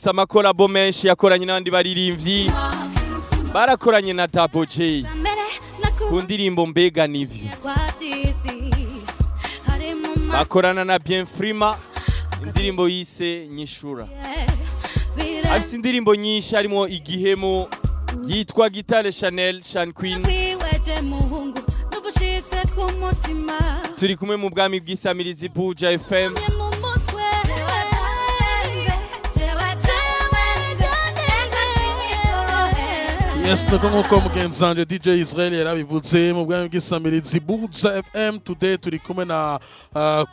Afise amakolabo menshi yakoranye n'abandi baririmbyi, barakoranye na Double J ku ndirimbo "Mbega Nivyo", bakorana na Bien Frima indirimbo yise "Nyishura". Afise indirimbo nyinshi harimo "Igihemu". Yitwa Gitare Chanel Shan Queen. Muhungu n'ubushitse ku mutima. Turi kumwe mu bwami bw'isamirizi Buja FM. Mu mutwe. Jewe, jewe, Yes, nuko nkuko mugenzi wanje DJ Israel yarabivuze, mu bwami bw'isamirizi Buja FM today turi kumwe na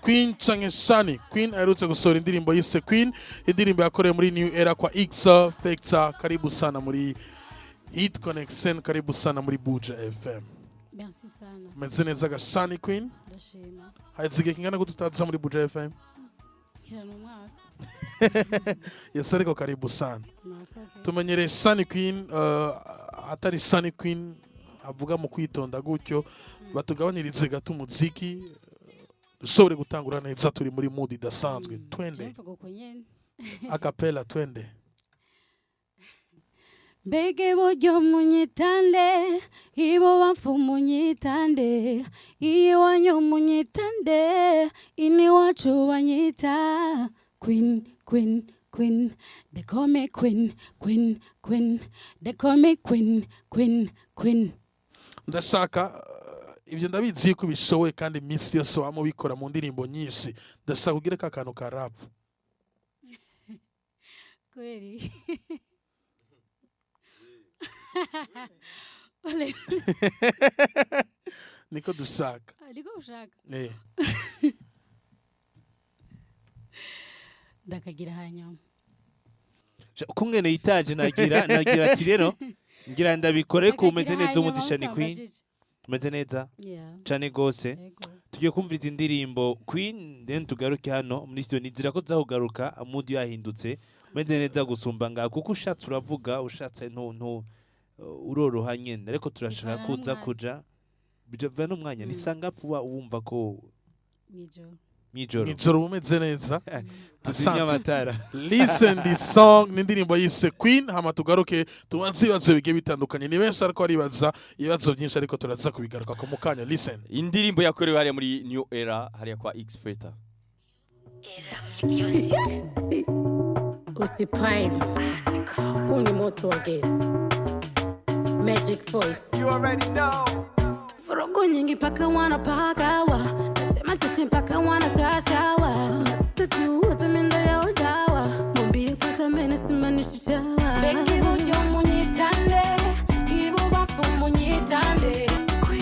Queen canke Shani Queen, aherutse gusohora indirimbo yise "Queen", indirimbo yakorewe muri New Era kwa X Factor. Karibu sana muri Hit Connection, karibu sana muri Buja FM. Merci sana. Meze neza ga Shani Queen? Ndashima. Haheze igihe kingana gute utaza muri Buja FM? Kira n'umwaka. Yes, ariko karibu sana. Murakoze. Tumenyereye Shani Queen atari Shani Queen avuga mu kwitonda gutyo. Batugabanyirize gato umuziki, dushobore gutangura neza, turi muri mood idasanzwe. Twende. Mvuga uko nyene. Acapella, twende. Mbega iburyo munyitande, ibubamfu munyitande, iwanyu munyitande, iniwacu banyita Queen, Queen, Queen. They call me Queen, Queen, Queen. They call me Queen, Queen, Queen. Ndashaka ibyo ndabizi ko ubishoboye kandi iminsi yose wama ubikora mu ndirimbo nyinshi. Ndashaka kugira ka kantu ka rap. Kweli? Ole. Niko dushaka. Ariko ushaka. Eh. Ndakagira hanyuma. Uko mwene yitaje nagira ati rero ngira ndabikore ko umeze neza. Umugisha ni Queen, umeze neza cane gose. Yego. Tugiye kumviriza indirimbo "Queen", then tugaruke hano muri studio. Nizira ko tuzakugaruka mood yahindutse, umeze neza gusumba ngaha, kuko ushatse uravuga, ushatse ntu uroroha nyene, ariko turashaka Bivana kuza n'umwanya. kuja biva n'umwanya. Nisanga vuba wumva ko Mwijoro. Mwijoro. Mw'ijoro umeze neza. Tuzimye amatara. Listen this song, ni indirimbo yise "Queen", hama tugaruke tubanze ibibazo bigiye bitandukanye. Ni benshi ariko baribaza ibibazo byinshi, ariko turaza kubigaruka ko mu kanya. Listen. Indirimbo yakorewe hariya muri New Era, hariya kwa X Factor. Usiprime. Huu ni moto wa gesi. Magic voice. You already know. Vurugu nyingi mpaka wanapagawa. Nasema sisi mpaka wanachashawa. Tatu wote minda ya udawa. Mwambie kwa thamani simaanishi chawa. Beki buryo munyitande. Ibubamfu munyitande.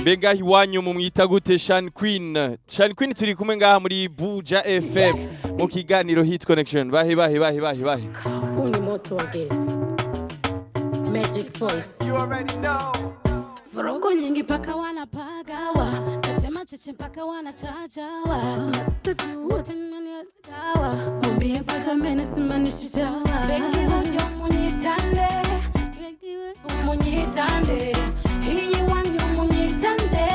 Mbega iwanyu mumwita gute Shan Queen? Shan Queen turi kumwe ngaha muri Buja FM mu kiganiro Hit Connection. Bahe bahe bahe bahe bahe. Huu ni moto wa gesi. Magic voice. You already know. Vurugu nyingi mpaka wanapagawa. Nasema cheche mpaka wanachachawa. Tatu wote minda ya udawa. Mwambie kwa thamani simaanishi chawa. Beki buryo munyitande. Munyitande. Iyi wanyu munyitande.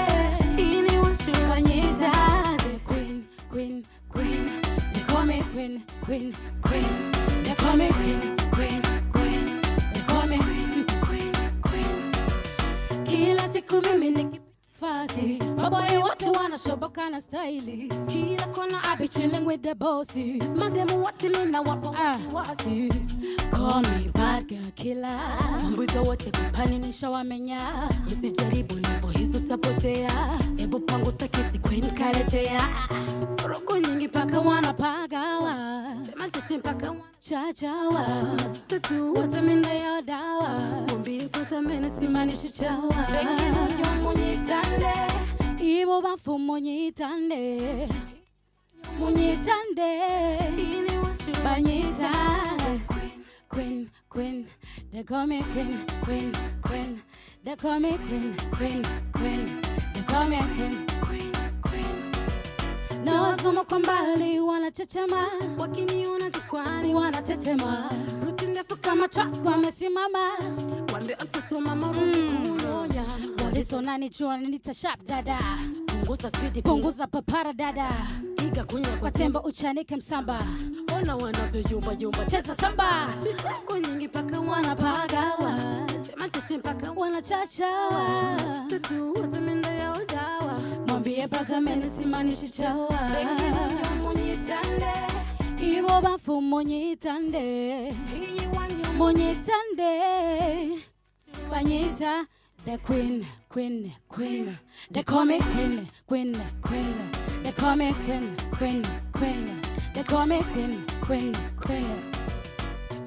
Ini wacu banyita. The Queen, Queen, Queen. They call me Queen, Queen, Queen. They call me Queen, Queen, Queen. They call me Queen, Queen, Queen. Kila siku mimi nikifasi, maboy wote wanashoboka na staili. Kila kona I be chilling with the bosses. Mademu wote mina wapo wasi. Call me bad girl killer. Mambo wote kupani nishawamenya. Usijaribu level hizo utapotea. Hebu pangusa kiti, Queen karejea. Vurugu nyingi mpaka wanapagawa. Sema sisi mpaka wanachachawa. Tatu wote minda ya dawa. Mwambie kwa thamani simaanishi chawa. Beki buryo munyitande. Ibubamfu munyitande. Munyitande. Ini wacu banyita. Queen, Queen, they call me Queen, Queen, Queen. They call me Queen, Queen, Queen. They call me Queen, Queen, Queen. Na wasoma kwa mbali wanachechema, wakiniona jukwani wanatetema, ruti ndefu kama truck wamesimama, wambie mtoto mama rudi kunyonya, walisonanijua nita sharp dada, punguza speed, punguza papara dada, iga kunywa kwa tembo uchanike msamba. Ona wanavyoyumba yumba, cheza samba kwa nyingi mpaka wanapagawa, sema sisi mpaka wanachachawa, tutu wote minda ya udawa, mwambie mpaka mene simanishi chawa. Munyitande ibo bafu, munyitande, munyitande, banyita the queen, queen, queen. They call me queen, queen, queen. They call me queen, queen, queen. They call me queen, queen, queen.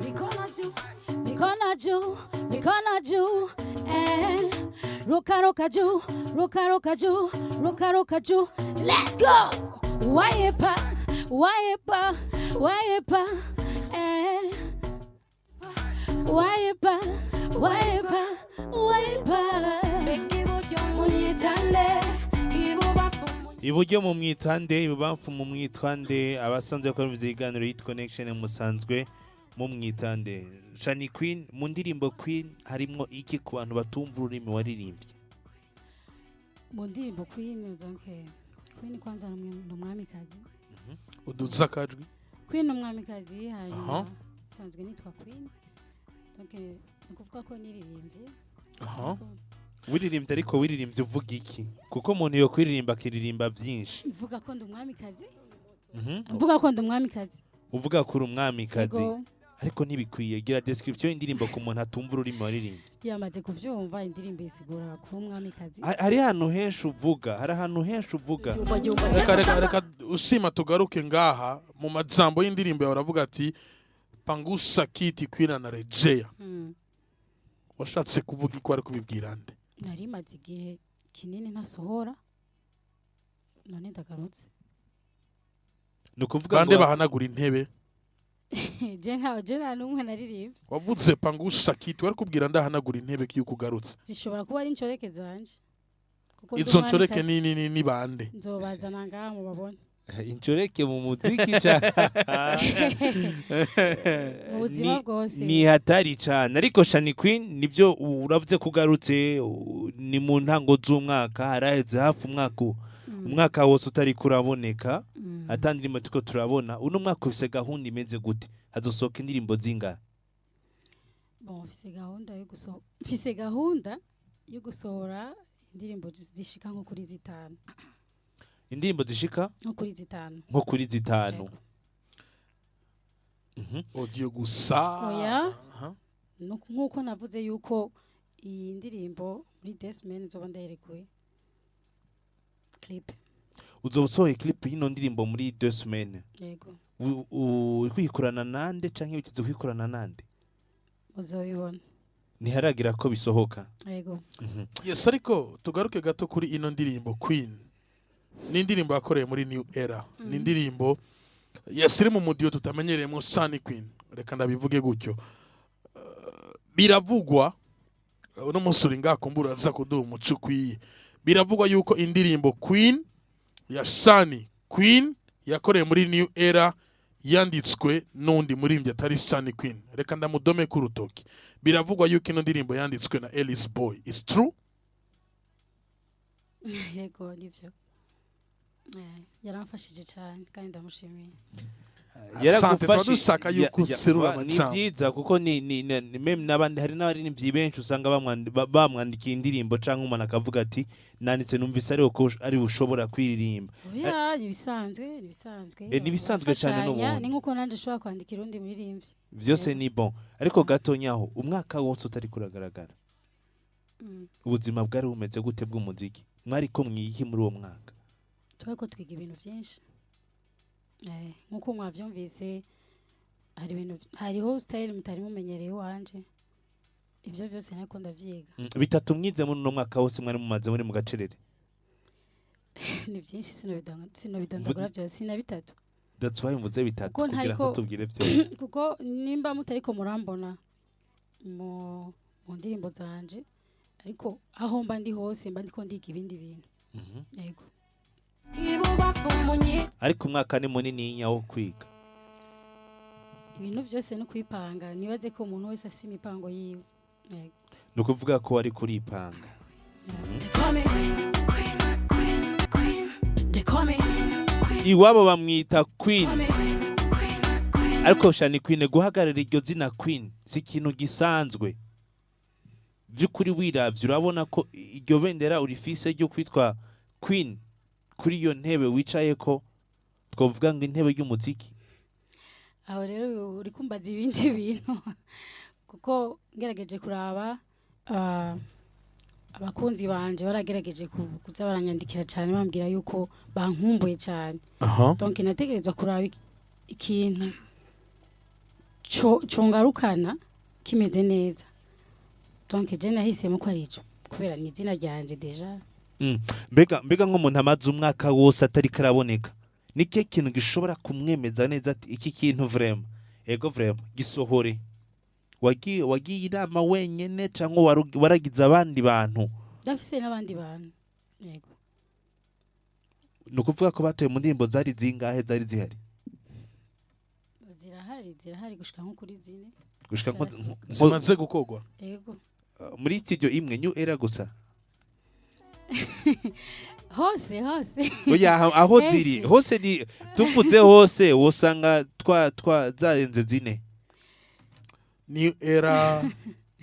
Mikono juu, mikono juu, mikono juu, eh. Ruka ruka juu, ruka ruka juu, ruka ruka juu. Let's go! Wayepa, wayepa, wayepa, eh. Wayepa, wayepa, wayepa. Munyitande, Iburyo mu mwitande, ibubamfu mu mwitande. Abasanzwe bakora ibiganiro Hit Connection musanzwe mu mwitande. Shani Queen, mu ndirimbo Queen harimwo iki ku bantu batumva ururimi waririmbye? Mu ndirimbo Queen, donc Queen kwanza ni umwamikazi. Uduza akajwi. Queen ni umwamikazi, hanyuma nsanzwe nitwa Queen, donc ni ukuvuga ko niririmbye. Wiririmbye, ariko wiririmbye uvuga iki? Kuko umuntu yo kwiririmba akiririmba byinshi. Mvuga ko ndi umwamikazi. Mvuga ko ndi umwamikazi. Uvuga ko uri umwamikazi? Yego. Ariko ntibikwiye. Gira description y'indirimbo ku muntu atumva ururimi waririmbye. Yamaze kubyumva, indirimbo isigura kuba umwamikazi. Hari ahantu henshi uvuga, hari ahantu henshi uvuga. Reka, reka, reka, usima tugaruke ngaha mu majambo y'indirimbo yawe. Uravuga ati "Pangusa kiti, queen anarejea." Washatse kuvuga iko? Ari kubibwira nde? Nari maze igihe kinini ntasohora, none ndagarutse. Ni ukuvuga Bande ngo bahanagura intebe? Je nta n'umwe naririmbye. Wavuze "pangusa kiti", wari kubwira ndahanagura intebe yuko ugarutse? Zishobora kuba ari inshoreke zanje kuko ndi Izo nshoreke umwamikazi. ni bande? Nzobazana ngaha mubabone. Inshoreke mu muziki ca Mu buzima bwose. Ni hatari cane. Ariko Shani Queen, nibyo uravuze ko ugarutse, ni mu ntango z'umwaka, haraheze hafi umwaka umwaka wose utari kuraboneka, ata ndirimbo turiko turabona. Uno mwaka ufise gahunda imeze gute? Hazosohoka indirimbo zingana? Bon, mfise gahunda yo gusohora indirimbo zishika nko kuri 5. Indirimbo zishika Nko kuri 5. Nko kuri 5. Yego. Audio gusa? Oya. Aha. Nk'uko navuze yuko iyi ndirimbo muri 2 semaines nzoba ndayirekuye clip. Uzoba usohoye clip y'ino ndirimbo muri 2 semaines? Yego. Uri kwikorana nande canke witeze kwikorana nande? Muzobibona. Ntiharagira ko bisohoka? Yego. Yes, ariko tugaruke gato kuri ino ndirimbo Queen. Ni indirimbo yakoreye muri New Era, ni indirimbo, yes, iri mu mudiyo tutamenyereyemo Sunny Queen, reka ndabivuge gutyo. Biravugwa uno munsi uri ngaha, kumbura aza kuduha umuco ukwiye. Biravugwa yuko indirimbo Queen ya Sunny Queen yakoreye muri New Era yanditswe n'undi muririmbyi atari Sunny Queen. Reka ndamudome ku rutoki. Biravugwa yuko ino ndirimbo yanditswe na Ellis Boy. Is true? Yego, nibyo. Yaramfashije cyane kandi ndamushimiye. Asante, tuba dushaka yuko userura Ni amajambo. byiza kuko ni même n'abandi, hari n'abaririmbyi benshi usanga bamwandikiye indirimbo canke umuntu akavuga ati "Nanditse, numvise ari uko ari bushobora kwiririmba." Oya, ni ibisanzwe, ni ibisanzwe. Ni ibisanzwe cane. Barafashanya, N'ubundi. ni nk'uko nanjye ushobora kwandikira undi muririmbyi. Vyose ni bon, ariko gatonyaho umwaka wose utari kuragaragara, ubuzima bwari bumeze gute bw'umuziki? Mwariko mwiki muri uwo mwaka? Turiko twiga ibintu byinshi. Nk'uko mwavyumvise, hari ibintu, hariho style mutari mumenyereye iwanje. Ibyo byose nako ndavyiga. Bitatu mwize muri uno mwaka wose mwari mumaze muri mu gacerere? Ni byinshi, sinobidondagura byose, sina bitatu. That's why mvuze bitatu, Kuko kugira ngo tubwire byose. Kuko nimba mutariko murambona mu ndirimbo zanje, ariko aho mba ndi hose mba ndiko ndiga ibindi bintu. Yego. Ariko umwaka ni munini wo kwiga. Ibintu byose no kwipanga. Nibaze ko umuntu wese afise imipango yiwe. Yego. Ni ukuvuga ko wari kuripanga. They call me queen, queen, queen. They call me Iwabo bamwita Queen. queen, queen, queen. Ariko Shani Queen, guhagarara iryo zina Queen si ikintu gisanzwe. By'ukuri wiravye urabona ko iryo bendera urifise ryo kwitwa Queen kuri iyo ntebe wicayeko, twavuga ngo intebe y'umuziki. Aho rero uri kumbaza ibindi bintu, kuko ngerageje kuraba, abakunzi banje baragerageje kuza baranyandikira cyane, bambwira yuko bankumbuye cyane. Donc nategerezwa kuraba ikintu congarukana kimeze neza. Donc je nahisemo ko ari ico, kubera ni izina ryanje déjà. Mbega nk'umuntu amaze umwaka wose atari karaboneka, ni kihe kintu gishobora kumwemeza neza ati iki kintu vraiment, ego vraiment gisohore? Wagiye inama wenyene cyangwa waragize abandi bantu? Ndafise n'abandi bantu, yego. Ni ukuvuga ko batoye mu ndirimbo zari zingahe zari zihari? Zirahari gushika nko kuri 4. Gushika nko Zarasohoka. Zimaze gukorwa? Yego. Muri studio imwe, New Era gusa? Hose hose. Oya, aho Henshi. ziri hose, ni tuvuze hose wosanga twa zarenze 4. New Era,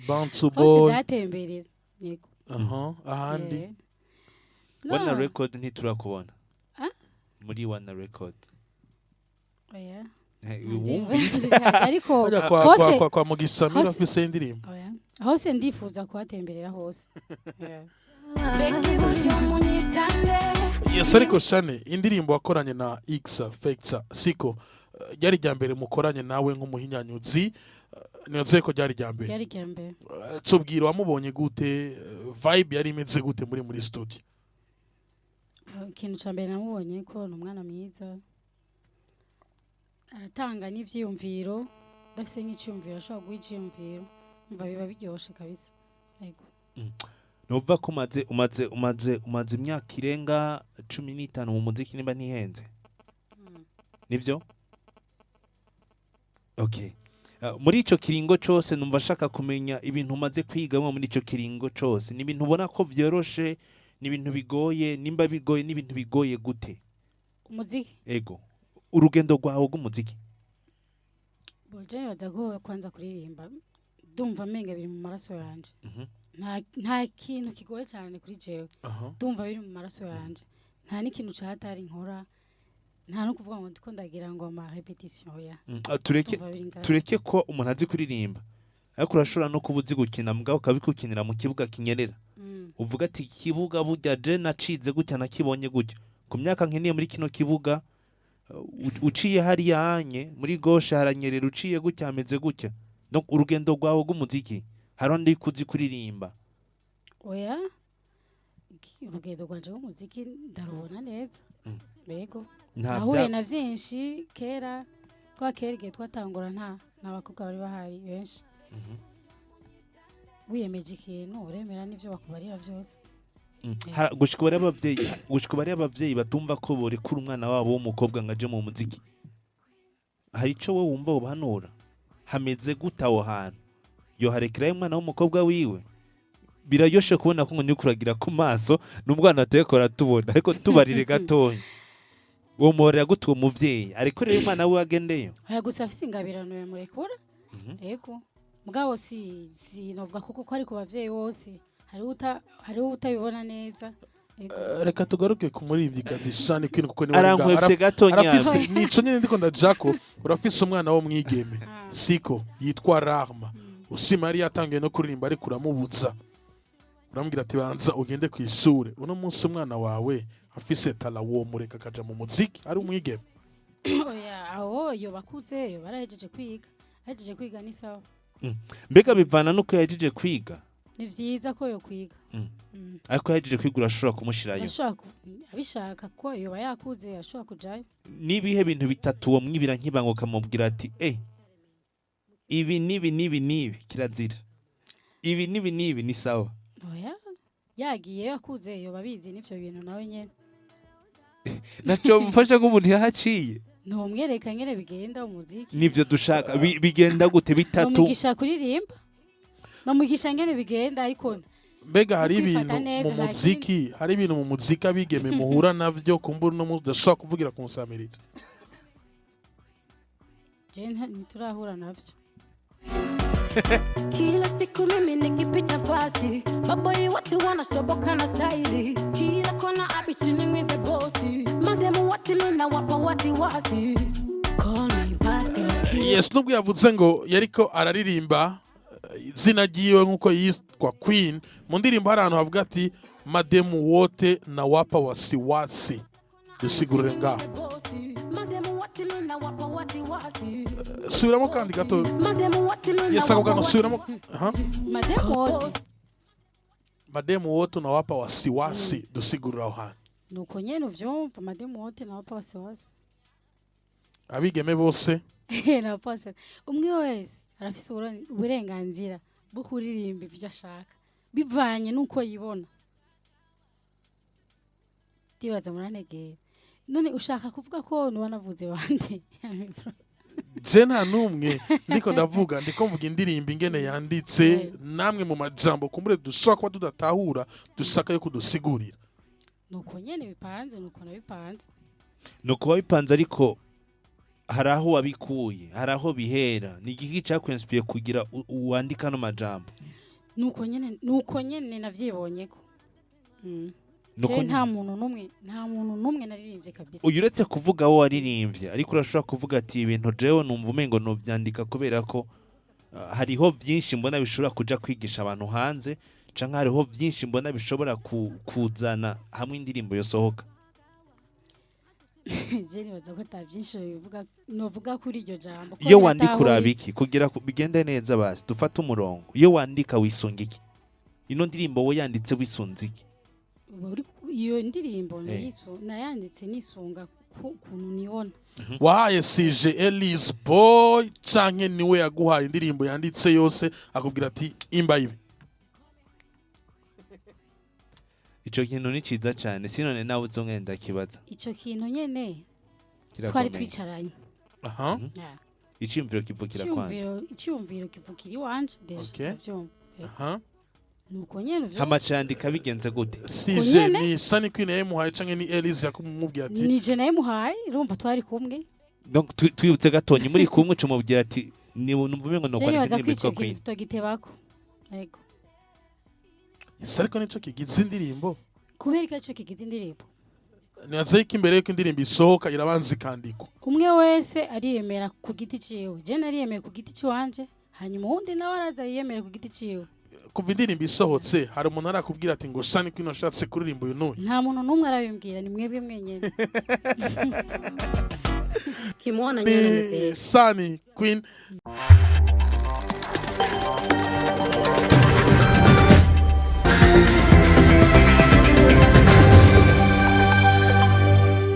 Bantu Hose. Boy. Ndatemberera, yego. Aha, ahandi? Wana No. Record ntiturakubona? Ah? Muri Wana Record? Oya. Wumvise? Ariko Bajya kwa kwa Mugisha Mira, afise indirimbo. Oya. Hose ndifuza kuhatemberera hose. Yeah. Yes, ariko Shane, indirimbo wakoranye na X Factor siko ryari rya mbere mukoranye nawe nk'umuhinyanyuzi? Niyo ko ryari rya mbere? Ryari irya mbere. Tubwira, wamubonye gute? Vibe yari imeze gute muri studio? Ikintu cya mbere namubonye ko ni umwana mwiza, aratanga n'ivyiyumviro. Ndafise nk'iciyumviro, ashobora guha iciyumviro, umva biba biryoshe kabisa, yego. Nuvuga ko umaze imyaka irenga 15 mu muziki, nimba ntihenze, nivyo? Okay. Muri ico kiringo cose, numva nshaka kumenya ibintu umaze kwigamwo muri ico kiringo cose. Ni ibintu ubona ko vyoroshe, ni ibintu bigoye? Nimba bigoye, ni ibintu bigoye gute? Umuziki? Ego, urugendo rwawe rw'umuziki. Boje nibaza ko kwanza kuririmba ndumva amenga biri mu maraso yanje. Nta kintu kigoye cyane kuri jewe. Ndumva biri mu maraso yanje, nta n'ikintu catari nkora, nta no kuvuga ngo ndiko ndagira ngo ama répétition ya. Tureke Ndumva biri ngaho. Tureke ko umuntu azi kuririmba, ariko urashobora no kuba uzi gukina, mugabo ukabikukinira mu kibuga kinyerera. Uvuga ati ikibuga burya je nacize gutya, nakibonye gutya ku myaka nkeneye muri kino kibuga, uciye hariya hanye muri gauche haranyerera, uciye gutya hameze gutya. Donc urugendo rwawe rw'umuziki, hariho ndi kuzi kuririmba? Oya, urugendo rwanje rw'umuziki ndarubona neza, yego. Nta Nahuye na byinshi kera, kwa kera igihe twatangura nta bakobwa bari bahari benshi. Wiyemeje ikintu, uremera n'ibyo bakubarira byose. Gushika bari abavyeyi batumva ko borekura umwana wabo w'umukobwa ngo aje mu muziki, hari ico wowe wumva wobahanura? Hameze gute aho hantu yoharekerayo umwana w'umukobwa wiwe? Biraryoshe kubona ko ngo ni kuragira ku maso n'umwana ateko tubona, ariko tubarire gatonya, uwo muhorera gute uwo muvyeyi ariko rero umwana wiwe agendeyo? Oya, gusa afise ingabirano yamurekura. Yego, mugabo si novuga kuko ko ari ku bavyeyi bose, hariho utabibona neza. Yego. Reka tugaruke ku muririmbyikazi Shani Queen, kuko niwe ari ngaha. Arankwevye gatonya. Arafise nico nyene ndiko ndajako. Urafise umwana wo mwigeme, siko? Yitwa Rahma. Usima yari yatangiye no kuririmba, ariko uramubuza, uramubwira ati banza ugende ku ishure. Uno munsi umwana wawe afise talent, wo mureka akaja mu muziki ari umwigeme? Oya, aho yo bakuze, yo barahejeje kwiga, ahejeje kwiga ni sawa. Mbega bivana nuko yahejeje kwiga? Ni vyiza ko yo kwiga. Ariko yahejeje kwiga urashobora kumushirayo? Ashobora abishaka, ko yoba yakuze ashobora kujayo. Nibihe bintu bitatu uwo mwibira nkibanga ukamubwira ati ibi nibi nibi nibi kirazira, ibi nibi nibi ni sawa? Oya, yagiye yakuze yoba abizi n'ivyo bintu nawe nyene. Naco mufasha nk'umuntu yahaciye? Ntumwereka nyene bigenda umuziki. Nivyo dushaka. Bigenda gute bitatu? Bamwigisha kuririmba, bamwigisha ngene bigenda, ariko Mbega hari kwifata ibintu neza, mu nta muziki, hari ibintu mu muziki abigeme muhura navyo kumbura uno munsi udashobora kuvugira ku nsamirizi? Je ntiturahura navyo. Kila siku mimi nikipita fasi, maboi wote wanashoboka na staili. Kila kona I be chilling with the bosses. Mademu wote mimi nawapa wasiwasi. Call me basi. Yes, nubwo yavuze ngo yariko araririmba izina ryiwe nk'uko yitwa Queen mu ndirimbo, hari ahantu havuga ati "mademu wote na wapa wasiwasi". Dusigurire ngaho. Mademu wote mimi nawapa wasiwasi. Subiramo kandi gato. Mademu wote mimi Yes, ako nawapa kantu subiramo. Aha. Mademu wote. Mademu wote unawapa wasiwasi, dusigurire aho hantu. Nuko nyene uvyumva, mademu wote nawapa wasiwasi. Abigeme bose. Nawapa wasiwasi. Umwe wese arafise uburenganzira bwo kuririmba ivyo ashaka bivanye n'uko yibona. Ndibaza murantegera. None ushaka kuvuga ko nuba navuze bande? Je nta n'umwe ndiko ndavuga, ndiko mvuga indirimbo ingene yanditse, namwe mu majambo kumbure dushobora kuba tudatahura, dushaka yo kudusigurira. Nuko nyene bipanze, nuko nabipanze. Ni ukuba bipanze, ariko hari aho wabikuye, hari aho bihera. Ni igiki cyakwinspiye kugira wandike ano majambo? Nuko nyene navyibonyeko. Nuko Je nta muntu n'umwe naririmbye kabisa. Uyu uretse kuvuga wo waririmbye, ariko urashobora kuvuga ati ibintu jewe numva umengo novyandika kubera ko hariho byinshi mbona bishobora kuja kwigisha abantu hanze, canke hariho byinshi mbona bishobora kuzana hamwe indirimbo yosohoka. Je nibaza ko ata byinshi bivuga novuga kuri iryo jambo ko Iyo wandika uraba biratahuritswe. iki kugira bigende neza? Basi dufate umurongo. Iyo wandika wisunga iki? Ino ndirimbo wowe yanditse wisunze iki? Iyo ndirimbo nayanditse nisunga kuntu nibona. Wahaye sujet Elise Boy canke niwe yaguhaye indirimbo yanditse yose akubwira ati imba ibi? Ico kintu ni ciza cane, sinone nawe uzongenda kibaza. Ico kintu nyene Kirakomeye. twari twicaranye. Yeah. Iciyumviro kivukira kwande? Iciyumviro kivukira iwanje déjà. Ndavyumva. Nuko nyene uvyumva. Hamaca yandika bigenze gute? Sujet Nyene. ni Sunny Queen yayimuhaye canke ni Elise yakumubwira ati? Ni je nayimuhaye, urumva twari kumwe. Donc twibutse gatonyi muri kumwe, ucumubwira ati ni numva umengo no Je kwandika nibaza ko indirimbo ico yitwa kintu Queen. tutogitebako, yego. Ese ariko nico kigize indirimbo? Kubera ko ico kigize indirimbo. Nibaza yuko imbere yuko indirimbo isohoka irabanza ikandikwa. Umwe wese ariyemera ku giti ciwe. Je nariyemeye ku giti ciwanje, hanyuma uwundi nawe araza yiyemere ku giti ciwe. Kuva indirimbo isohotse, hari umuntu arakubwira ati ngo Sunny Queen ashatse kuririmba uyu n'uyu? Nta muntu n'umwe arabimbwira, ni mwebwe mwenyene. Kimwona nyana Ni mzee. Sunny Queen.